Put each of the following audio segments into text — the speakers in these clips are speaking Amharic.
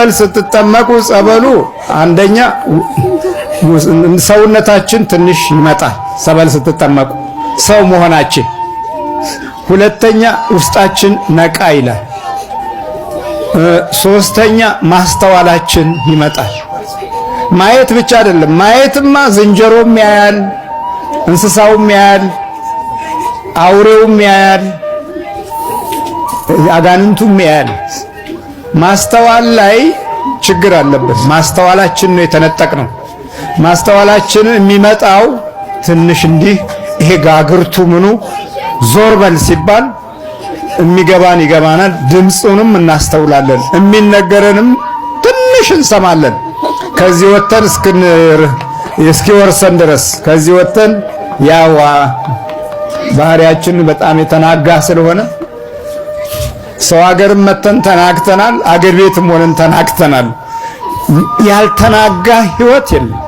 ጸበል ስትጠመቁ ጸበሉ አንደኛ ሰውነታችን ትንሽ ይመጣል። ጸበል ስትጠመቁ ሰው መሆናችን፣ ሁለተኛ ውስጣችን ነቃ ይላል። ሶስተኛ ማስተዋላችን ይመጣል። ማየት ብቻ አይደለም። ማየትማ ዝንጀሮም ያያል፣ እንስሳውም ያያል፣ አውሬውም ያያል፣ አጋንንቱም ያያል። ማስተዋል ላይ ችግር አለበት። ማስተዋላችን ነው የተነጠቅነው። ማስተዋላችን የሚመጣው ትንሽ እንዲህ ይሄ ጋግርቱ ምኑ ዞር በል ሲባል የሚገባን ይገባናል። ድምፁንም እናስተውላለን፣ የሚነገረንም ትንሽ እንሰማለን። ከዚህ ወጥተን እስኪወርሰን ድረስ ከዚህ ወጥተን ያው ባህሪያችን በጣም የተናጋ ስለሆነ ሰው ሀገርም መተን ተናግተናል። አገር ቤትም ሆነን ተናግተናል። ያልተናጋ ህይወት የለም።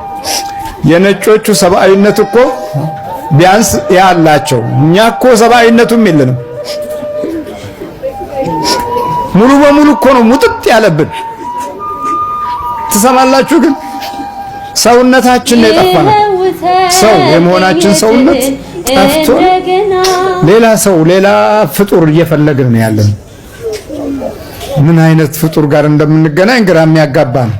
የነጮቹ ሰብአዊነት እኮ ቢያንስ ያላቸው፣ እኛ እኮ ሰብአዊነቱም የለንም። ሙሉ በሙሉ እኮ ነው ሙጥጥ ያለብን። ትሰማላችሁ? ግን ሰውነታችን ነው የጠፋ ነው። ሰው የመሆናችን ሰውነት ጠፍቶ ሌላ ሰው ሌላ ፍጡር እየፈለግን ነው ያለን። ምን አይነት ፍጡር ጋር እንደምንገናኝ ግራ የሚያጋባ ነው።